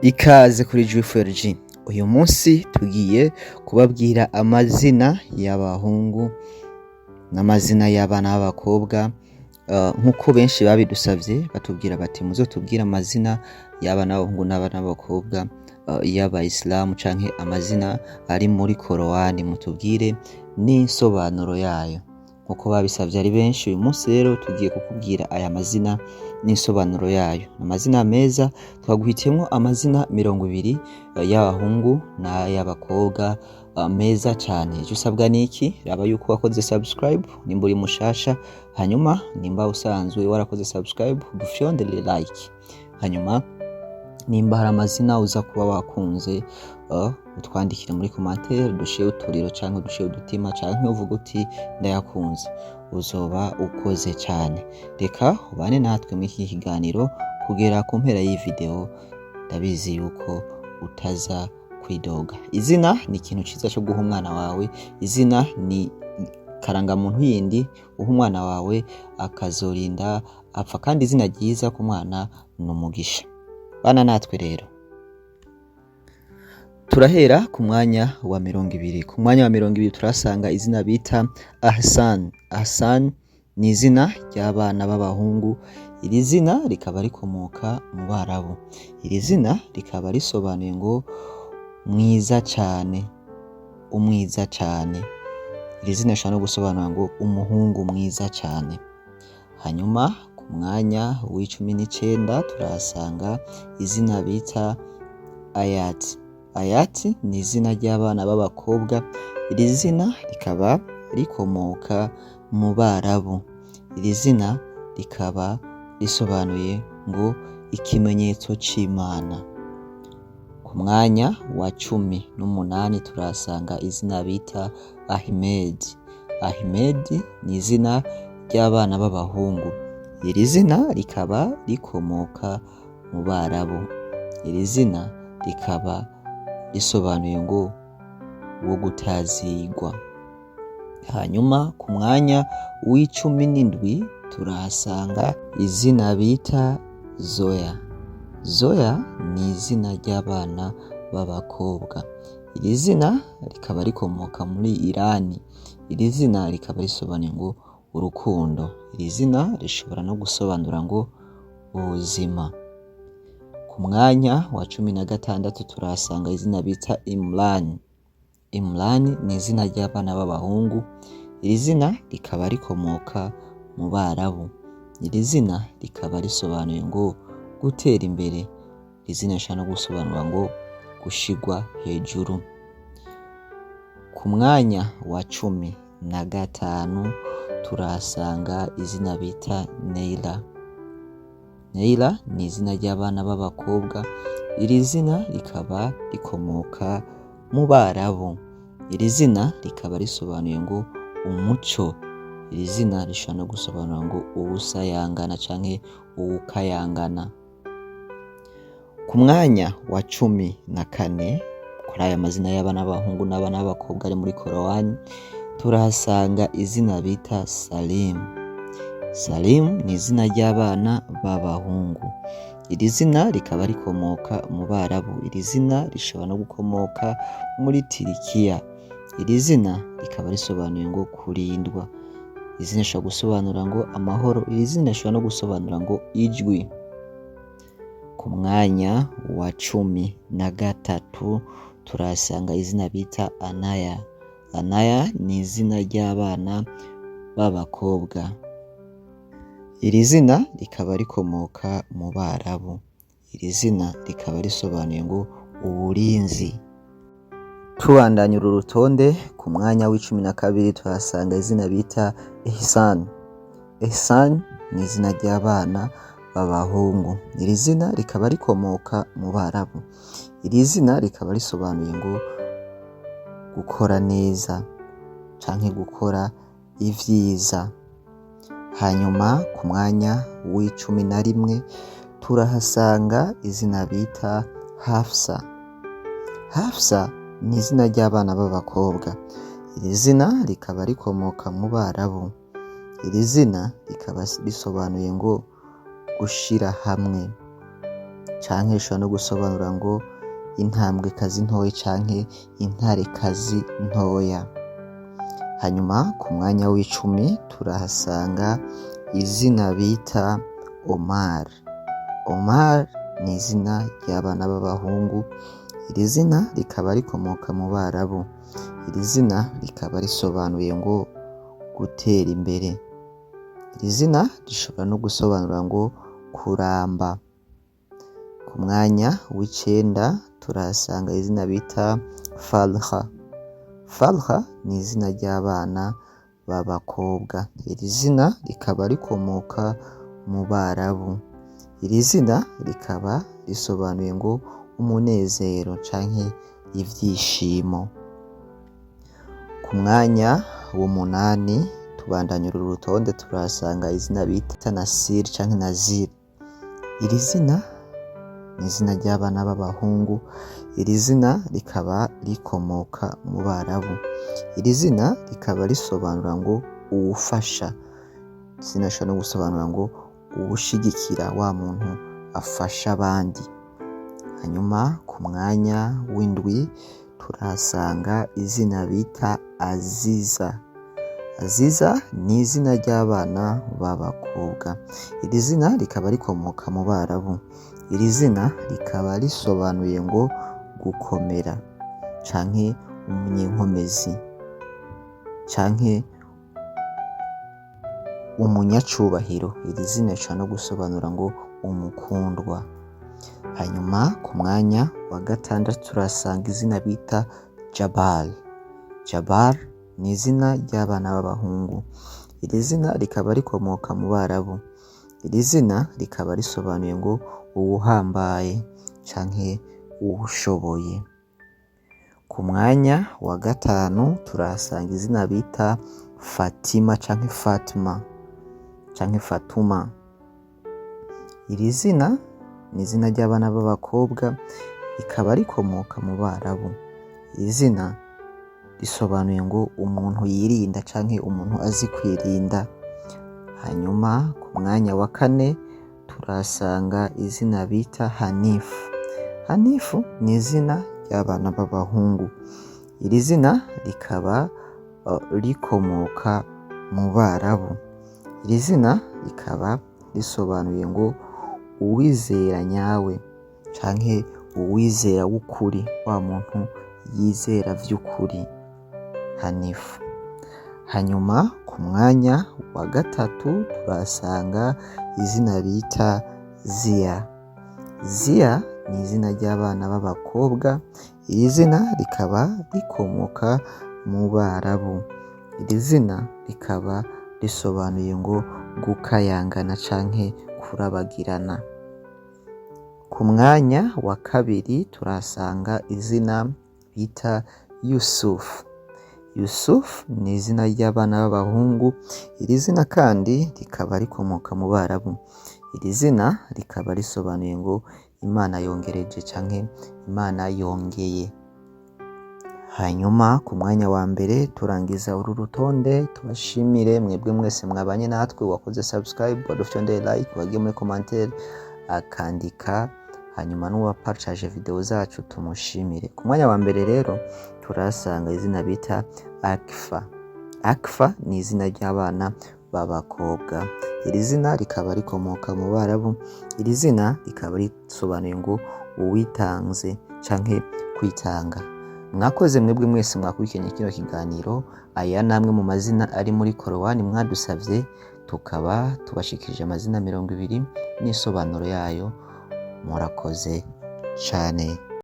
Ikaze kuri G4G. Uyu munsi tugiye kubabwira amazina y'abahungu n'amazina y'abana b'abakobwa, nk'uko benshi babidusavye, batubwira bati: "Muzotubwire amazina y'abana b'abahungu n'abana b'abakobwa y'abayisilamu canke amazina ari muri Korowani, mutubwire n'insobanuro yayo." Nk'uko babisavye ari benshi, uyu munsi rero tugiye kukubwira aya mazina n'insobanuro yayo. Amazina meza, twaguhitiyemwo amazina 20 y'abahungu n'ay'abakobwa meza cane. Ico usabwa niki? Raba yuko wakoze subscribe nimba uri mushasha, hanyuma nimba usanzwe warakoze subscribe, dufyondere like. Hanyuma nimba hari amazina uza kuba wakunze, utwandikire muri commentaire, dushire uturiro canke dushire udutima, canke uvuge uti: "Ndayakunze." Uzoba ukoze cane. Reka ubane natwe muri iki kiganiro kugera ku mpera y'iyi video, ndabizi yuko utaza kwidoga. Izina ni ikintu ciza co guha umwana wawe, izina ni karangamuntu yindi uha umwana wawe akazorinda apfa, kandi izina ryiza ku mwana ni umugisha. Bana natwe rero. Turahera ku mwanya wa 20. Ku mwanya wa 20 turasanga izina bita Ahsan. Ahsan ni izina ry'abana b'abahungu, iri zina rikaba rikomoka mu Barabu. Iri zina rikaba risobanuye ngo mwiza cane, umwiza cane. Iri zina rishobora no gusobanura ngo umuhungu mwiza cane. Hanyuma ku mwanya w'19 turahasanga izina bita Ayat. Ayat ni izina ry'abana b'abakobwa, iri zina rikaba rikomoka mu Barabu. Iri zina rikaba risobanuye ngo ikimenyetso c'Imana. Ku mwanya wa 18 turahasanga izina bita Ahmed. Ahmed ni izina ry'abana b'abahungu. Iri zina rikaba rikomoka mu Barabu. Iri zina rikaba risobanuye ngo uwo gutazigwa. Hanyuma ku mwanya w'17 turahasanga izina bita Zoya. Zoya ni izina ry'abana b'abakobwa. Iri zina rikaba rikomoka muri Irani. Iri zina rikaba risobanuye ngo urukundo. Iri zina rishobora no gusobanura ngo ubuzima. Ku mwanya wa 16 turahasanga izina bita Imran. Imran ni izina ry'abana b'abahungu. Iri zina rikaba rikomoka mu Barabu. Iri zina rikaba risobanuye ngo gutera imbere. Iri zina rishobora no gusobanura ngo gushigwa hejuru. Ku mwanya wa 15 turahasanga izina bita Neila. Neila ni izina ry'abana b'abakobwa. Iri zina rikaba rikomoka mu Barabu. Iri zina rikaba risobanuye ngo umuco. Iri zina rishobora no gusobanura ngo uwusayangana canke uwukayangana. Ku mwanya wa 14 kuri aya mazina y'abana b'abahungu n'abana b'abakobwa ari muri Korowani, turahasanga izina bita Salim. Salim ni izina ry'abana b'abahungu. Iri zina rikaba rikomoka mu Barabu. Iri zina rishobora no gukomoka muri Turikiya. Iri zina rikaba risobanuye ngo kurindwa. Iri zina rishobora gusobanura ngo amahoro. Iri zina rishobora no gusobanura ngo ijwi. Ku mwanya wa 13 turahasanga izina bita Anaya. Anaya ni izina ry'abana b'abakobwa. Iri zina rikaba rikomoka mu Barabu. Iri zina rikaba risobanuye ngo uburinzi. Tubandanya uru rutonde, ku mwanya w'12 tuhasanga izina bita Ihsan. Ihsan ni izina ry'abana b'abahungu. Iri zina rikaba rikomoka mu Barabu. Iri zina rikaba risobanuye ngo gukora neza canke gukora ivyiza. Hanyuma ku mwanya w'11 turahasanga izina bita Hafsa. Hafsa ni izina ry'abana b'abakobwa. Iri zina rikaba rikomoka mu Barabu. Iri zina rikaba risobanuye ngo gushira hamwe. canke rishobora no gusobanura ngo intambwekazi ntoya canke intarekazi ntoya. Hanyuma ku mwanya w'icumi turahasanga izina bita Omar. Omar ni izina ry'abana b'abahungu, iri zina rikaba rikomoka mu Barabu. Iri zina rikaba risobanuye ngo gutera imbere. Iri zina rishobora no gusobanura ngo kuramba. Ku mwanya w'icenda turahasanga izina bita Falha. Falha ni izina ry'abana b'abakobwa. Iri zina rikaba rikomoka mu Barabu. Iri zina rikaba risobanuye ngo umunezero canke ivyishimo. Ku mwanya w'umunani tubandanya uru rutonde turahasanga izina bita Nasir canke Nazir. Iri zina ni izina ry'abana b'abahungu, iri zina rikaba rikomoka mu Barabu. Iri zina rikaba risobanura ngo uwufasha. Izina rishobora no gusobanura ngo uwushigikira, wa muntu afasha abandi. Hanyuma ku mwanya w'indwi turahasanga izina bita Aziza. Aziza ni izina ry'abana b'abakobwa. Iri zina rikaba rikomoka mu Barabu. Iri zina rikaba risobanuye ngo gukomera canke umunyenkomezi canke umunyacubahiro. Iri zina rishobora no gusobanura ngo umukundwa. Hanyuma ku mwanya wa gatandatu turahasanga izina bita Jabal. Jabal ni izina ry'abana b'abahungu. Iri zina rikaba rikomoka mu Barabu. Iri zina rikaba risobanuye ngo uwuhambaye canke uwushoboye. Ku mwanya wa gatanu turahasanga izina bita Fatima canke Fatma canke Fatuma. Iri zina ni izina ry'abana b'abakobwa, rikaba rikomoka mu Barabu. Iri zina risobanuye ngo umuntu yirinda canke umuntu azi kwirinda. Hanyuma ku mwanya wa kane turahasanga izina bita Hanifu. Hanifu ni izina ry'abana b'abahungu. Iri zina rikaba rikomoka mu Barabu. Iri zina rikaba risobanuye ngo uwizera nyawe canke uwizera w'ukuri, wa muntu yizera vy'ukuri, Hanifu. Hanyuma ku mwanya wa gatatu turahasanga izina bita Zia. Zia ni izina ry'abana b'abakobwa, iri zina rikaba rikomoka mu Barabu. Iri zina rikaba risobanuye ngo gukayangana canke kurabagirana. Ku mwanya wa kabiri turahasanga izina bita Yusuf. Yusuf ni izina ry'abana b'abahungu, iri zina kandi rikaba rikomoka mu Barabu. Iri zina rikaba risobanuye ngo Imana yongereje canke Imana yongeye. Hanyuma ku mwanya wa mbere turangiza uru rutonde, tubashimire mwebwe mwese mwabanye natwe, wakoze subscribe, wadufyondeye like, wagiye muri commentaire akandika, hanyuma n'uwapartaje video zacu tumushimire. Ku mwanya wa mbere rero turahasanga izina bita Akfa. Akfa ni izina ry'abana b'abakobwa. Iri zina rikaba rikomoka mu Barabu. Iri zina rikaba risobanuye ngo uwitanze canke kwitanga. Mwakoze mwebwe mwese mwakurikiranye kino kiganiro. Aya ni amwe mu mazina ari muri Korowani mwadusavye, tukaba tubashikirije amazina 20 n'isobanuro yayo. Murakoze cane.